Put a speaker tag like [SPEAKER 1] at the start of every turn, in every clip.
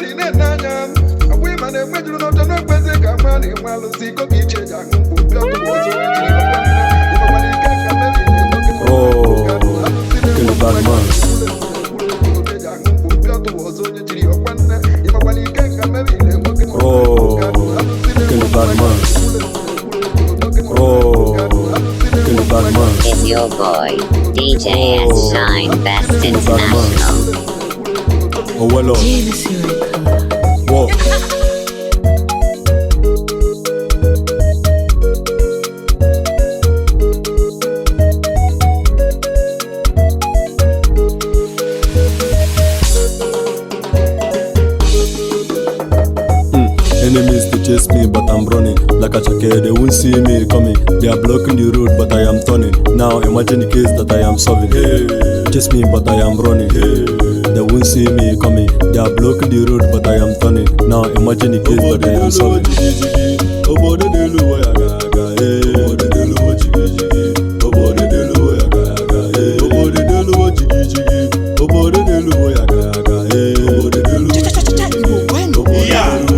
[SPEAKER 1] Mary na-ene anya agwa ịma na-enwe juru n'ọjọ n'okpezi ka nwa na-enwe alụsị iko ka iche ji aṅụ mkpu pịa tụbụ ọzọ onye jiri ọkwa nne ịgbakwara ike ka Mary na-enwoke
[SPEAKER 2] Oh, Kelly Badman. Oh, Kelly Badman. Oh, Kelly Badman.
[SPEAKER 3] Is your boy, DJ S Shine Best International.
[SPEAKER 2] Owelo. Whoa. Enemies they chase me, but I'm running like a jacket. They won't see me coming. They are blocking the road, but I am turning. Now imagine the case that I am solving. Hey, chase me, but I am running. Hey, they won't see me coming. They are blocking the road, but I am turning. Now imagine the case that I am solving. Obodo delu ya ga eh. Obodo delu jigi jigi. Obodo delu ya ga eh. Obodo delu jigi jigi. Obodo delu ya ga eh. Obodo delu jigi jigi. Obodo delu ya ga eh.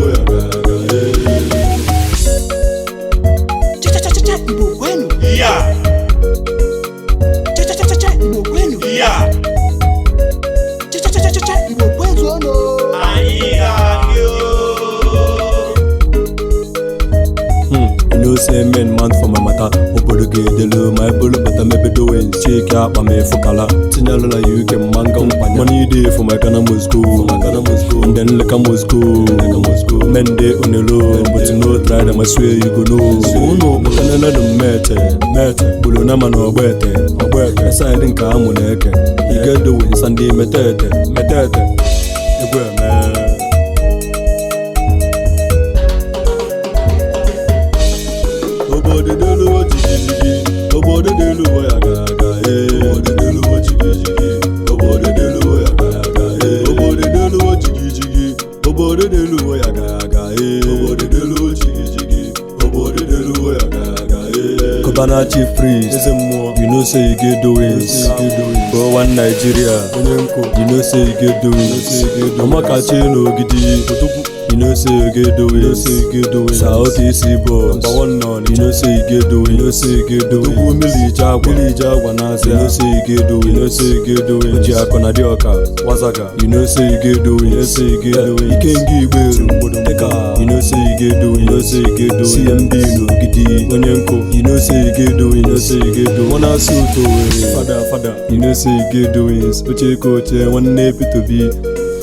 [SPEAKER 4] Cha-cha-cha-cha, Igbo kwenu. Cha-cha-cha-cha, Igbo kwenu. Cha-cha-cha-cha, Igbo kwenu.
[SPEAKER 2] You know say men man for my matter. Obodo ga-edelu ma ebulu bata mebe doing. Chike akpa ma efukala. Tinyelu na UK mmanga nkwanya. Money dey for my Ghana must go. And then leka must go. Men dey on the low, but you no try them, I swear you go know. Unu kpọkanene dum mete mete. Bulu na mana ọgbete ọgbete. Side nke amụ na-eke. You get doing sandi metete metete. Egwu eme. Obodo delu jigi jigi, obodo delu ya ga ga eh. Obodo delu jigi jigi, obodo delu ya ga ga eh. Obodo delu jigi jigi, obodo delu ya ga ga eh. Obodo delu jigi jigi, obodo delu ya ga ga eh. Cubana Chief Priest, eze mmụọ, you know say you get doings. For one Nigeria, onye nkụ, you know say you get doings. Amakachi n'Ogidi, you know say you get doings. South East boss, you know say you get doings. You know say you get doings. Tugwu mmiri ije agwa, mmiri ije agwa n'azịa, you know say you get doings. You know say you get doings. Oji akụ na dịọka, wazaga, you know say you get doings. You know say you get doings. Ikenga Igberu, you know say you get doings. You know say you get doings. CMB n'Ogidi, onye nkụ, you know say you get doings. You know say you get doings. Mona suit Owerri, fada fada, you know say you get doings. Oche ka oche, nwanne Peter Obi.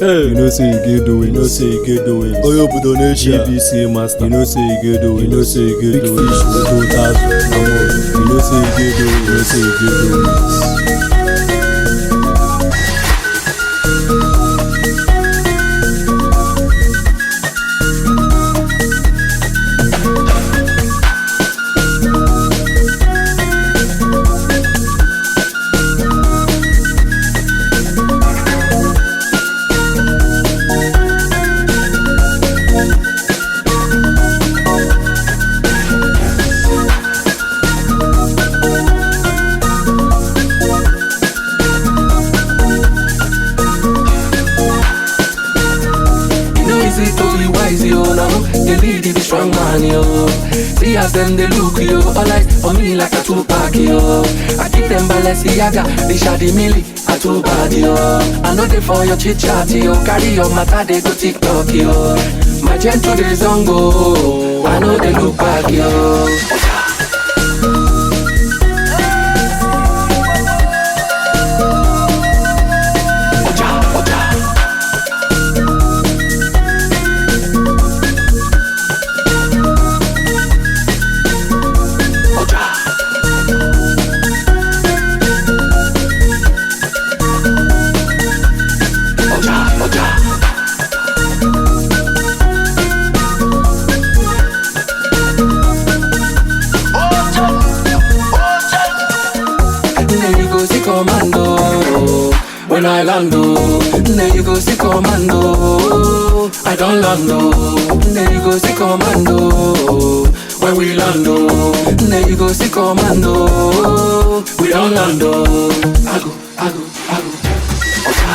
[SPEAKER 2] Hey. You know say you get doings. You know say you get doings. Onye obodo n'Asia, ABC master. You know say you get doings. You know say you get doings. Big fish with two thousand. You know say you get doings. You know say you get doings.
[SPEAKER 5] E no easy to be wise, yo. Now they lead the strong man, yo. See as them they look, yo. All eyes on me like a Tupac, yo. I give them Balenciaga, they shady milli, I too bad, yo. I know they for your chit chat, yo. Carry your matter, they go TikTok, yo. My gentle days on go, I know they look back, yo. Oja, oja. Oja. Oja, oja. Nne you go see commando when I land oh. Nne you go see commando. I don't land oh. Nne you go see commando when we land oh. Nne you go see commando. We don't land oh. I go, I go, I go. Oja.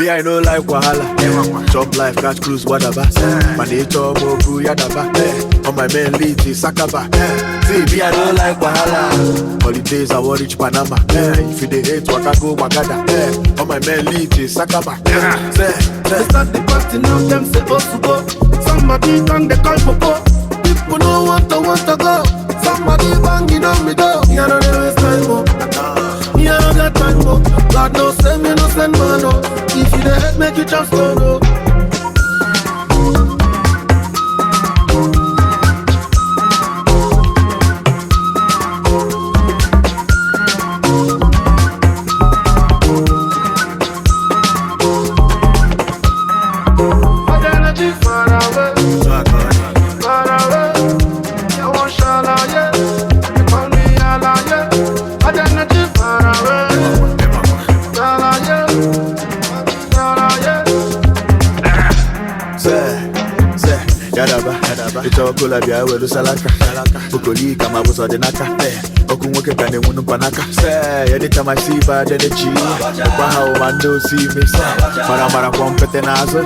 [SPEAKER 2] Me, I no like wahala. Chop life, catch cruise, whatever. My nature, moku, yadaba. On my main lead, is Sakaba. See, me, I no like wahala. Holidays, I want reach Panama. If you dey hate, waka go Wakada. On my main lead, is Sakaba.
[SPEAKER 1] They start the party now, them say oh go. Somebody down they call popo. People no want to go. Somebody banging on me door. Me I no dey waste time, oh. Me I no get time, oh. God no send me, no send man, oh. If you dey hate, make you just go, no.
[SPEAKER 2] Kola bịa welu salaka okoli ka ma bụsọ dị n'aka ọkụ nwoke ka na-enwu mkpanaka anytime I see bad energy ọkwa ha ụma ndị osi ime mara mara kwọ mpete n'azụ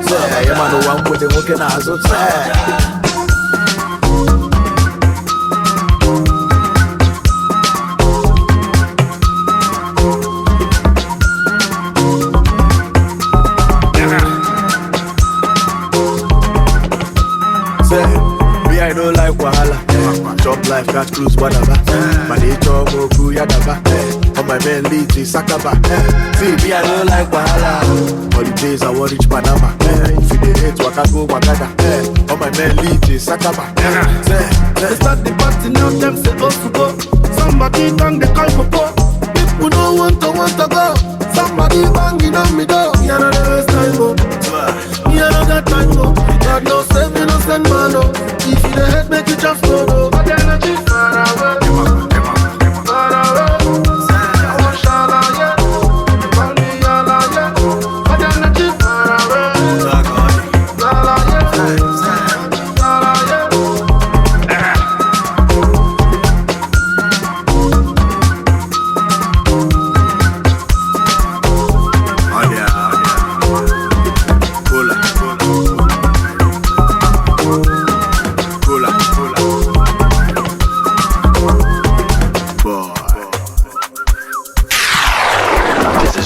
[SPEAKER 2] ya ma n'ụwa mgbede nwoke n'azụ. I no like wahala. Chop life, catch cruise, whatever. My nature, moku, yadaba. On my main lead, is Sakaba. See, me, I no like wahala. Holidays, I want reach Panama. If you dey hate, waka go Wakada. On my main lead, is Sakaba.
[SPEAKER 1] They start the party now, them say oh go. Somebody down they call popo. People no want to go. Somebody banging on me door. Me I no dey waste time, oh. Me I no got time, oh. God no send me, no send man, oh. If you dey hate, make you just go, no. But energy far away, far away. I want shala, yeah. They call me yala, yeah. But energy far away, yala, yeah, yala, yeah.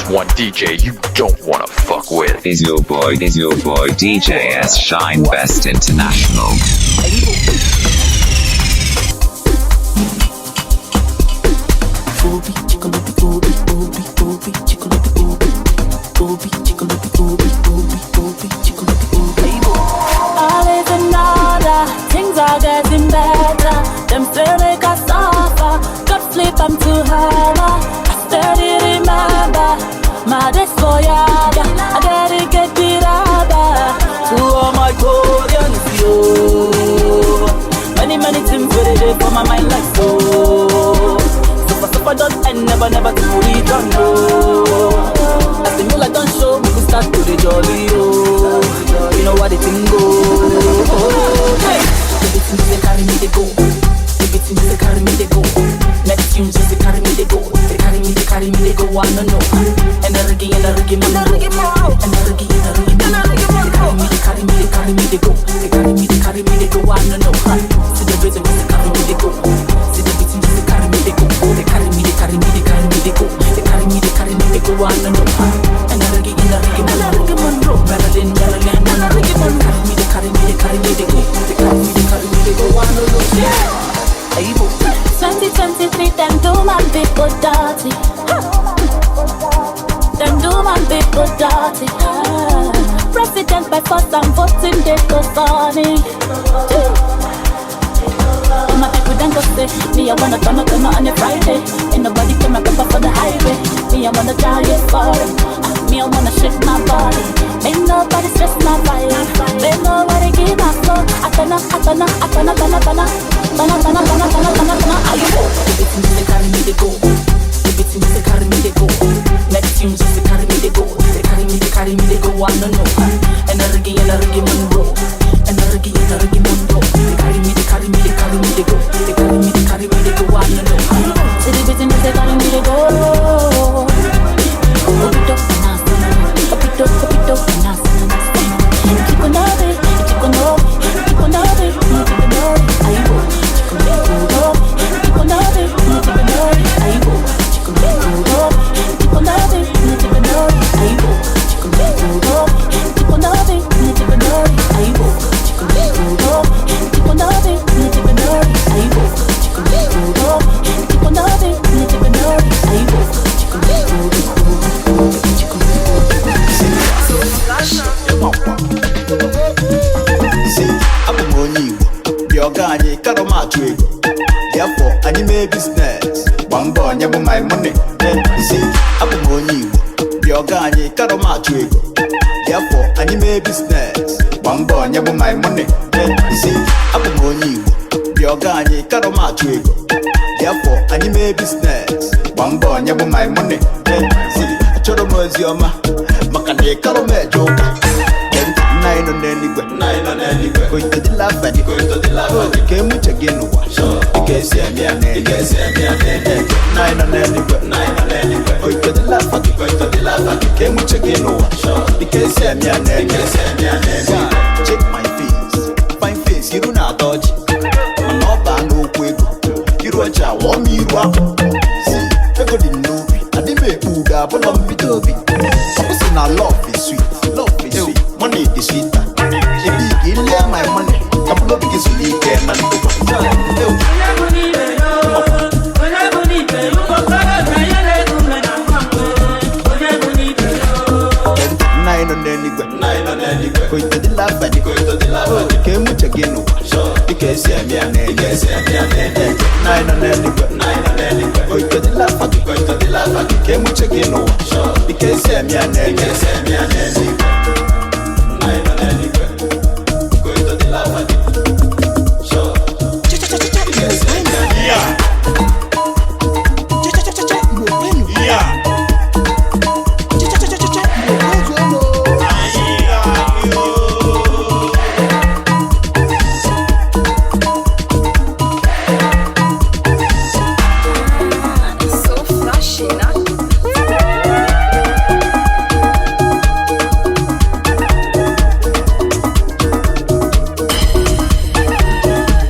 [SPEAKER 6] One DJ you don't wanna fuck with.
[SPEAKER 7] Is your boy DJ S Shine Best International.
[SPEAKER 8] All is in order, things are getting better. Them say make us suffer, God flip 'em to hammer. I steady remember my days for yada. I gotta get it up to all my Koreans, yo. Many, many things with it for my mind like so. Suffer, suffer, don't end, never, never to return, no. As the moonlight don't show, we could start to the jolly, oh. You know what the thing go. Oh, hey. The beating they carry me, they go. The beating they carry me, they go. Next tune just they carry me, they go. They carry me, they carry me, they go. I no know. And the reggae, and the reggae, and the reggae, and the reggae, and the reggae, and the reggae. They carry me, they carry me, they carry me, they go. They carry me, they carry me, they go. I no know. See the rhythm, they carry me, they go. See the beating, they carry me, they go. They carry me, they carry me, they carry me, they go. They carry me, they carry me, they go. I no know. And the reggae, and the reggae, and the reggae, Marilyn, Marilyn, and the reggae, carry me, they carry me, they carry me, they go. They carry me, they carry me, they go. I no know. Yeah. 2023, them do my people dirty. Them do my people dirty. President by force, I'm voting, they go funny. My people then go say, me I wanna turn up on a Friday. Ain't nobody pay my paper for the highway. Me I wanna die for it. Me I wanna shake my body. Ain't nobody stress my vibe. Ain't nobody give my soul. I turn up, I turn up, I turn up, turn up, turn up. Turn up, turn up, turn up, turn up, turn up, turn up. Are you the beating just carry me, they go. The beating just carry me, they go. Next tune just carry me, they go. They carry me, they carry me, they go. I don't know. And the reggae, and the reggae, Monroe. And the reggae, and the reggae, Monroe. They carry me, they carry me, they carry me, they go. They carry me, they carry me, they go. I don't know. See the beating just carry me, they go. Up it up, up it up, up it up.
[SPEAKER 9] ọga anyị karọ m achụ ego. Therefore, anyị mee business. Gba mbọ nye bụ my money. Si, abụ m onye Igbo. Bịa ọga anyị karọ m achụ ego. Therefore, anyị mee business. Gba mbọ nye bụ my money. Si, abụ m onye Igbo. Bịa ọga anyị karọ m achụ ego. Therefore, anyị mee business. Gba mbọ nye bụ my money. Si, achọrọ m ozi ọma maka na ịkarọ m eje ụka. Nna anyị nọ n'eluigwe. Ka otuto dịla afa gị. Ka emuche gị n'ụwa. Dịka esi eme ya n'eluigwe. Nna anyị nọ n'eluigwe. Ka otuto dịla afa gị. Ka emuche gị n'ụwa. Dịka esi eme ya n'eluigwe. Check my face. Fine face, iru na-atọ ọchị. Mana ọ baa n'okwu ego. Iru ọchị awọ m iru ahụ. Si, ego dị m n'obi. Adị m ekpu ugo abụlọ mbido obi. Ọ kwụsị na love is sweet. Love is sweet. Money is sweeter. Ebi gị lie my money. Ka mkpụrụ obi gị zuru ike na ndụkọ. Nna anyị nọ n'eluigwe. Ka otuto dịla afa gị. Ka emuche gị n'ụwa. Dịka esi eme ya n'eluigwe. Nna anyị nọ n'eluigwe. Ka otuto dịla afa gị. Ka emuche gị n'ụwa. Dịka esi eme ya n'eluigwe.
[SPEAKER 4] Cha-cha-cha-cha, Igbo kwenu. Cha-cha-cha-cha, Igbo kwezuo.
[SPEAKER 10] So flashy, nah?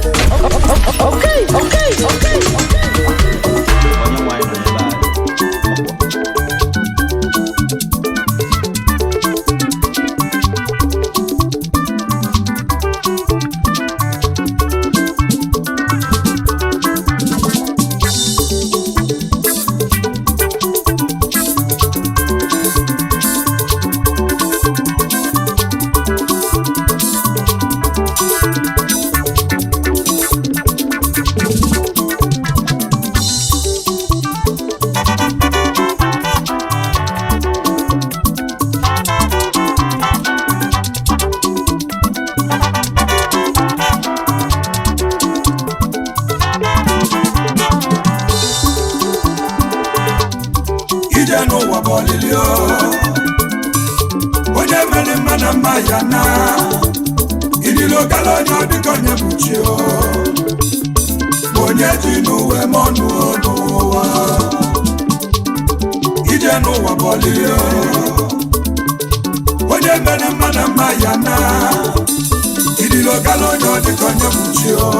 [SPEAKER 4] Okay, okay, okay, okay.
[SPEAKER 9] Onye nwe anyị nọ n'ebe anyị.
[SPEAKER 11] Ije n'ụwa bụ ọlịlị o. Onye mere mma na mma ya na ililo gala onye ọ dịka onye bụ chi o. Ma onye ji n'ụwa eme ọnụ o n'ụwa. Ije n'ụwa bụ ọlịlị o. Onye mere mma na mma ya na ililo gala onye ọ dịka onye bụ chi o.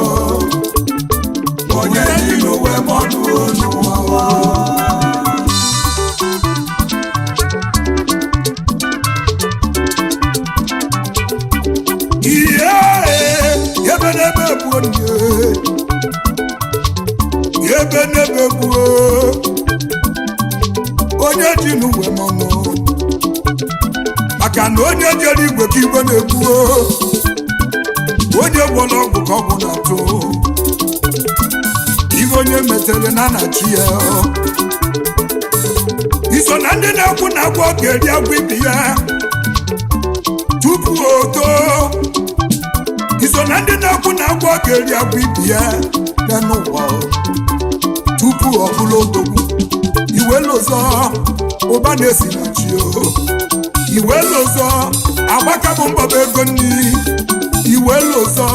[SPEAKER 11] Ma onye ji n'ụwa eme ọnụ o n'ụwa. Ihe ebe n'ebe gbuo nne, ebe n'ebe gbuo onye ji n'uwe mọnụ, maka na onye jere igwe ka igwe na-egbuo, onye gwọrọ ọgwụ ka ọgwụ na-atụ, ihe onye metere na anachi ya. Iso na ndị na-ekwu na agwọ ga-eri agwọ ibi ya tupu o too. Iso na ndị na-ekwu na agwọ ga-eri agwọ ibi ya bịa n'ụwa o, tupu ọ bụrụ odogwu. Iwe lụzọ ụba na-esi na chi o. Iwe lụzọ agbaka bụ mbọ bụ ego nri. Iwe lụzọ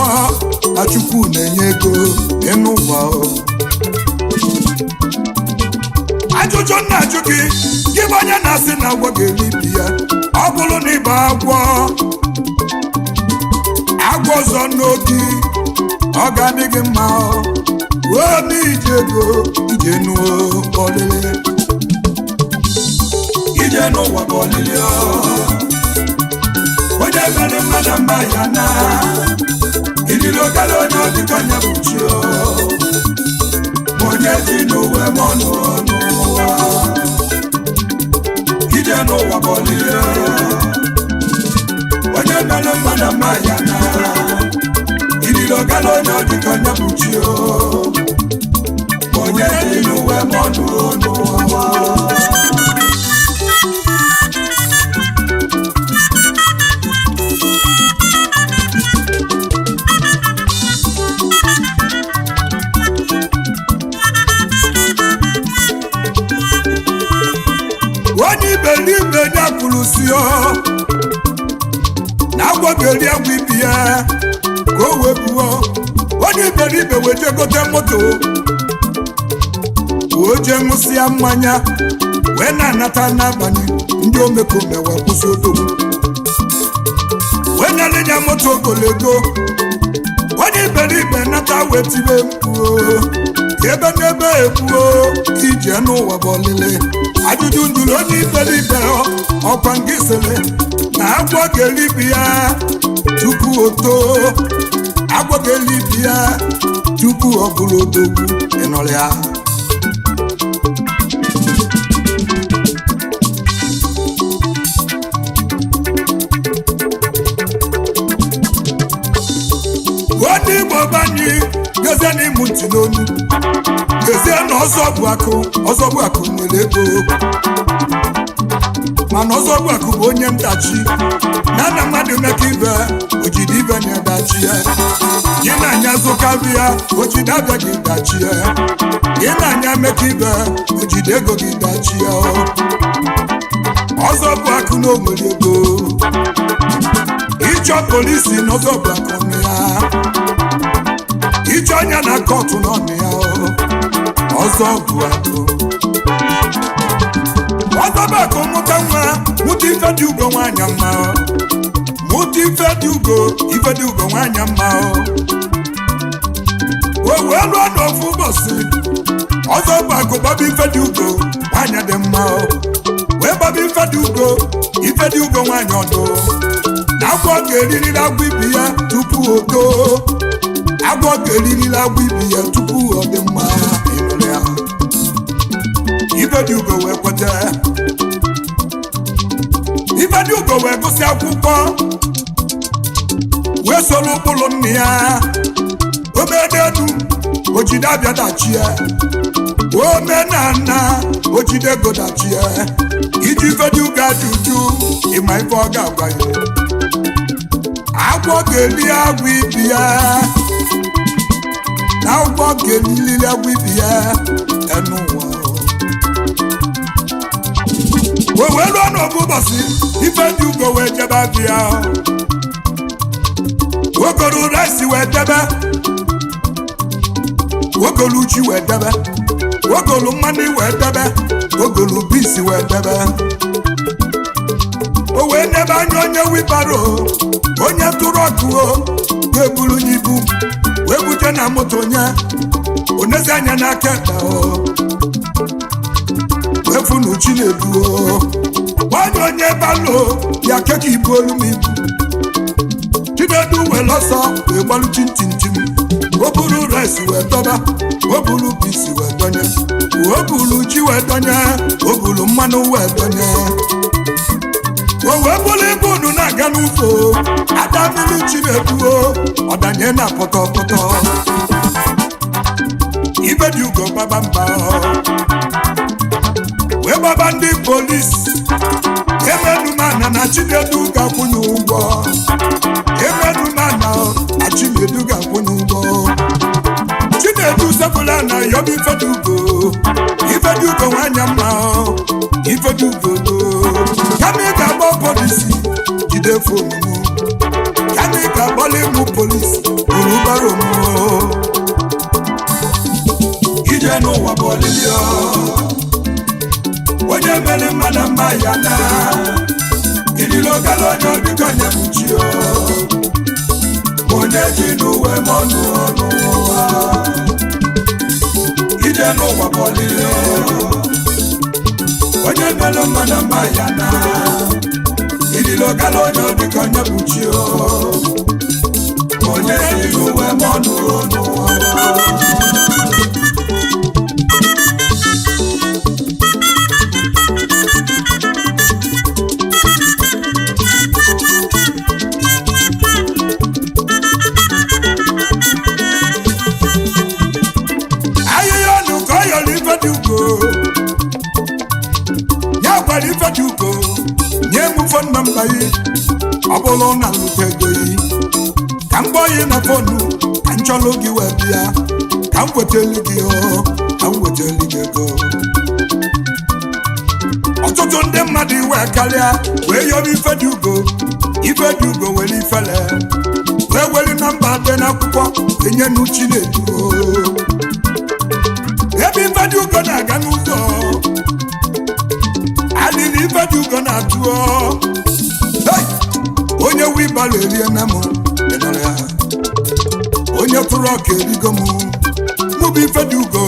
[SPEAKER 11] na Chukwu na-enye ego dị n'ụwa o. Ajụjụ m na-ajụ gị, gị bụ onye na-asị na agwọ ga-eri ibi ya, ọ bụrụ na ịba agwọ agwọ ọzọ n'obi, ọ ga-adị gị mma o. Ruo n'ije ego ije nuo ọlịlị. Ije n'ụwa bụ ọlịlị o. Onye mere mmadụ mma ya na ililo gala onye ọ dịka onye bụ chi o. Onye ji n'ụwa eme ọnụ n'ụwa. Ije n'ụwa bụ ọlịlị o. Onye mere mmadụ mma ya na Ililogala onye ọ dịka onye bụ chi o. Onye dị n'uwe ma ọnụ n'ụwa.
[SPEAKER 1] Onye iberibe ya kwuru si ọ na agwọ ga-eri agwọ ibi ya ka o wee buo. Onye iberibe wee jee gote moto, wee jee ṅụsịa mmanya, wee na-anata n'abalị. Ndị omekome wee kwụsị odogwu, wee nyere ya moto ogologo. Onye iberibe nata wee tibe mkpu ebe n'ebe ekwuo ije n'ụwa bụ ọlịlị. Ajụjụ njụrụ onye iberibe, ọkwa nke sịrị na agwọ ga-elibi ya tupu o too, agwọ ga-elibi ya tupu ọ bụrụ odogwu. Ịnụrụ ya? Onye Igbo banyị gezie n'ịmụ ntị n'onu, gezie na ọzọ bụ akụ. Ọzọ bụ akụ nwere ego, mana ọzọ bụ akụ bụ onye ntachi na na mmadụ meka ibe ojide ibe na-edachi ya. Gị na-anya zụkarị ya, ojide abịa gị dachi ya. Gị na-anya meka ibe ojide ego gị dachi ya. Ọzọ bụ akụ na o nwere ego. Ịchọ polisi na ọzọ bụ akụ nụ ya, ịchọ anya na kọtụ n'ọnụ ya. Ọzọ bụ akụ, ọzọ bụ akụ. Mụta nwa, mụta ife dị ugo nwanyị mma. Mụta ife dị ugo, ife dị ugo nwanyị mma. O wee lụọ n'ofu ụbọchị, ọzọ bụ akụ gbaba ife dị ugo nwanyị dị mma. Wee gbaba ife dị ugo, ife dị ugo nwanyị ọdụ na agwọ ga-eririri agwọ ibi ya tupu o too. Agwọ ga-eririri agwọ ibi ya tupu ọ dị mma. Ịnụrụ ya? Ife dị ugo wee kweta. Ife dị ugo wee gụsị akwụkwọ, wee soro ụkpụrụ nna ya. Omenelu ojide abịa dachi ya, omenana ojide ego dachi ya. Iji ife dị ugo ajụjụ, ịma ife ọ ga-agwa ya? Agwọ ga-eli agwọ ibi ya, na agwọ ga-eliliri agwọ ibi ya enu ụwa. O wee ruo n'obu ụbọchị, ife dị ugo wee jebe abịa. Wogolu rice wee debe, wogolu ji wee debe, wogolu mmanụ wee debe, wogolu bisi wee debe. O wee nebe anya onye wibaro, onye tụrụ ọkụ o ga-eburu ya ibu wee bute na moto nye onezi anya n'aka ekpe o wee funu chi na-ebu o nwanyị onye balo ya keka ibu olu m ibu. Chinedu wee lọsọ wee gbalụ chintintim. O buru rice wee dọba, o buru bisi wee dọnye, o buru ji wee dọnye, o buru mmanụ wee dọnye. O wee bụrụ ibu unu na-aga n'ụzọ ada mmiri chineduo ọdanye na pọtọpọtọ. Ibe dị ugo gbaba mba, wee gbaba ndị polisi emenumana na Chinedu ga-akwụnye ụgwọ. Emenumana na Chinedu ga-akwụnye ụgwọ. Chinedu sepụla na yọba ifedugo, ifedugo nwanyị mma, ifedugo kama ị ga-agba polisi jide fonu m, kama ị ga-agbali mụ polisi buru baro m.
[SPEAKER 11] Ije n'ụwa bụ olili o. Onye mere mma na mma ya na ililogala onye ọdịka onye bụ chi o. Onye ji n'uwe ma ọnụ ọnụ ụwa. Ije n'ụwa bụ olili o. Onye mere mma na mma ya na ililogala onye ọdịka onye bụ chi o. Onye ji n'uwe ma ọnụ ọnụ ụwa. nọmba yi. Ọ bụrụ na nlute ego yi, ka m kpọọ yi na phone, ka m chọlụ gị wee bịa, ka m wetelu gị o, ka m wetelu gị ego. Ọtụtụ ndị mmadụ iwe karịa wee yọrọ Ifediugo. Ifediugo were ifele wee were nọmba dị n'akwụkwọ enye n'Chinedu. Ebe Ifediugo na-aga n'ụzọ alili, Ifediugo na-atụọ. Hey! Onye wheelbarrow erie na m, ịnọrọ ya. Onye tụrụ ọka erigo m. Mụ bụ Ifediugo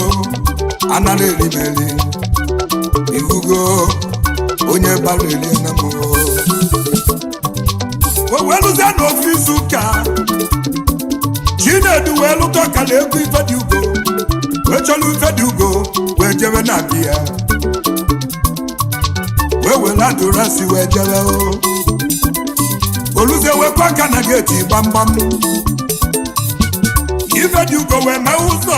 [SPEAKER 11] anara eri m eri ihugo. Onye bara erie na m. O wee lụzie n'ofu izu ụka, Chinedu wee lụta ọkara ego Ifediugo, wee chọrọ Ifediugo wee jebe na biya, wee were address wee jebe. O oluzie wekwa aka na gate gbamgbam. Ifediugo wee mee ụzọ,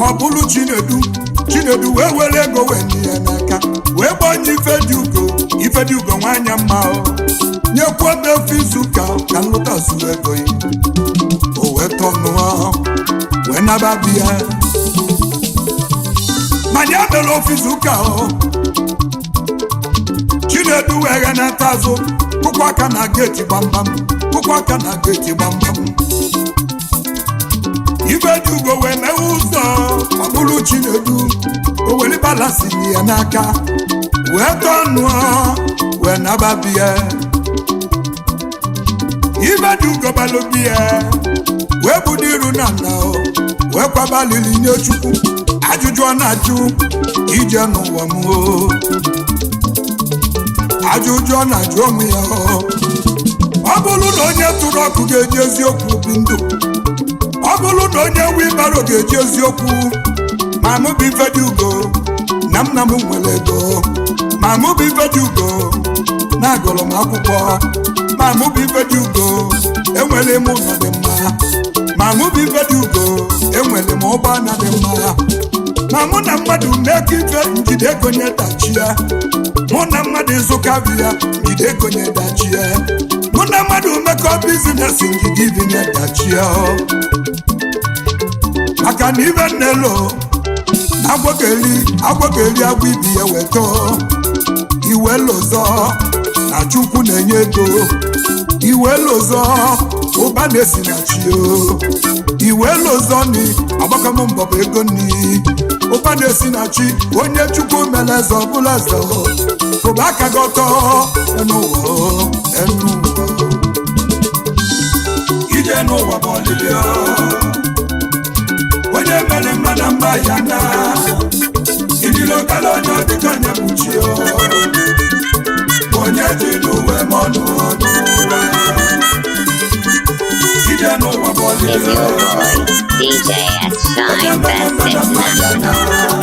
[SPEAKER 11] ọ bụrụ Chinedu. Chinedu wee were ego wee nye ya n'aka, wee gbanye Ifediugo. Ifediugo nwanya mma, o nyekwuo m efu izu ụka ka nlụta zuru ego ya. O wee tọnụọ wee naba biya, mana ya mere ofu izu ụka o, Chinedu wee ghanata azụ, kụkwa aka na gate gbamgbam, kụkwa aka na gate gbamgbam. Ifediugo wee mewe ụzọ, ọ bụrụ Chinedu. O were balance ya n'aka wee tọnụọ wee naba biya. Ifediugo balụ biya, wee budo iru na nna o, wee kwabalili nye Chukwu. Ajụjụ ọ na-ajụ ije n'ụwa m o, ajụjụ ọ na-ajụ onwe ya o. Ọ bụrụ na onye tụrụ ọkụ ga-eji eziokwu bi ndụ, ọ bụrụ na onye wheelbarrow ga-eji eziokwu, ma mụ bụ Ifediugo na nna m nwere ego, ma mụ bụ Ifediugo na agụrụ m akwụkwọ, ma mụ bụ Ifediugo enwere m ụlọ dị mma, ma mụ bụ Ifediugo enwere m ụgbọala dị mma, ma mụ na mmadụ mekọ ife njide ego nye dachie, mụ na mmadụ ịzụka ya njide ego nye dachie, mụ na mmadụ mekọ business njide ibi nye dachie o. Maka na ibe nnelo na agwọgeli agwọgeli agwọ ibi ya weta iwe lozọ na Chukwu na-enye ego, iwe lozọ ụba na-esi na chi o, iwe lozọ ni agbakọm mbọ bụ ego nni, ụba na-esi na chi. Onye Chukwu mere eze ọbụla eze o, kwụba aka gị ọtọ enu ụwa o, enu ụwa o. Ije n'ụwa bụ ọlịlị o. Onye mere mma na mma ya na idilokala onye ọdịka onye bụ chi o. Onye ji n'uwe mọnụ n'ụwa. Ije n'ụwa bụ
[SPEAKER 3] Is
[SPEAKER 11] ọlịlị
[SPEAKER 3] your
[SPEAKER 11] o.
[SPEAKER 3] boy, DJ S Shine Best International.